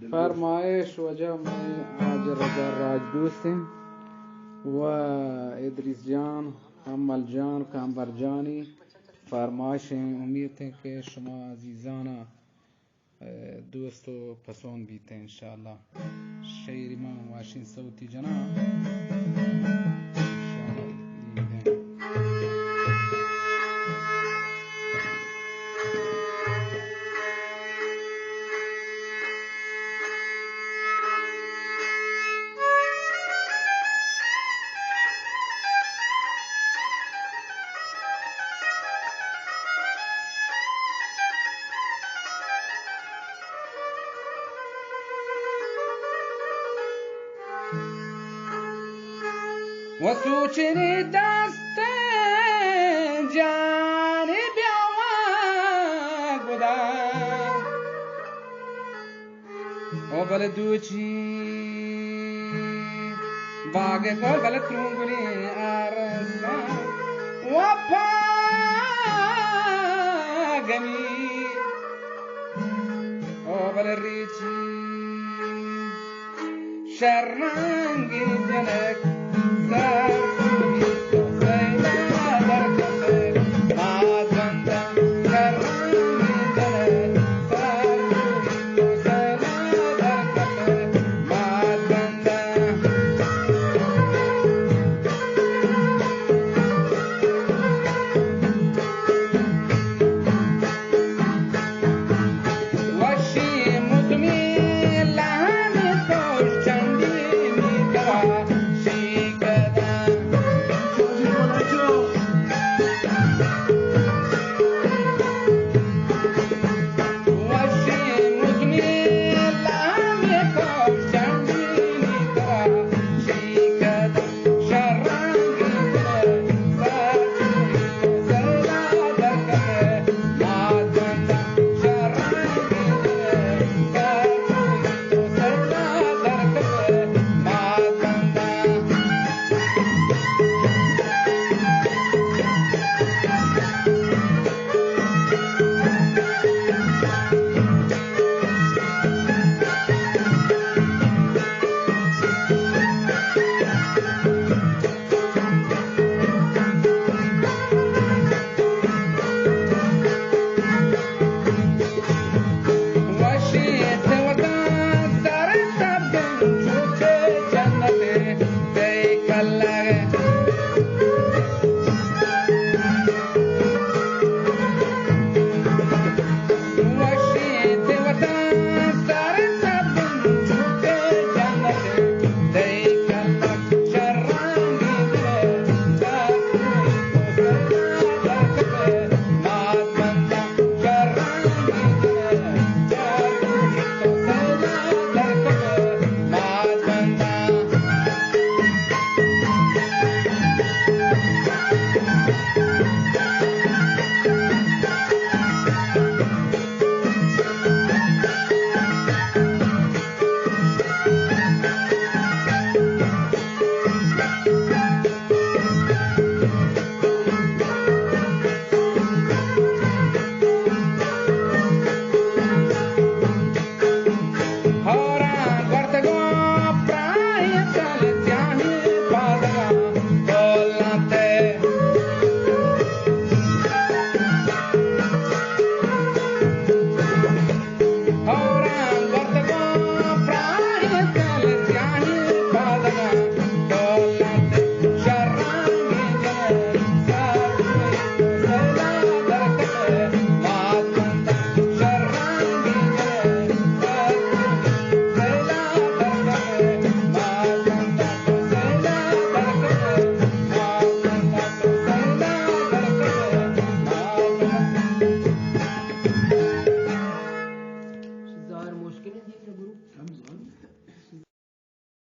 فرمائش واجہ مئے حاجی رضا راجدوست انت و ادریس جان، حمل جان، کامبر جانی فرمائش انت۔ امیت انت کہ شما عزیزانا، اے، دوست و پسند بیت انشاءاللہ۔ شعری من واشین صوتی جناں۔ و سوچنی دست جانی بیاوا گدا۔ او بلے دوچی باگ گل بلے ترونگلی ارسان و پاگمی۔ او بلے ریچی شرنگی جنک سر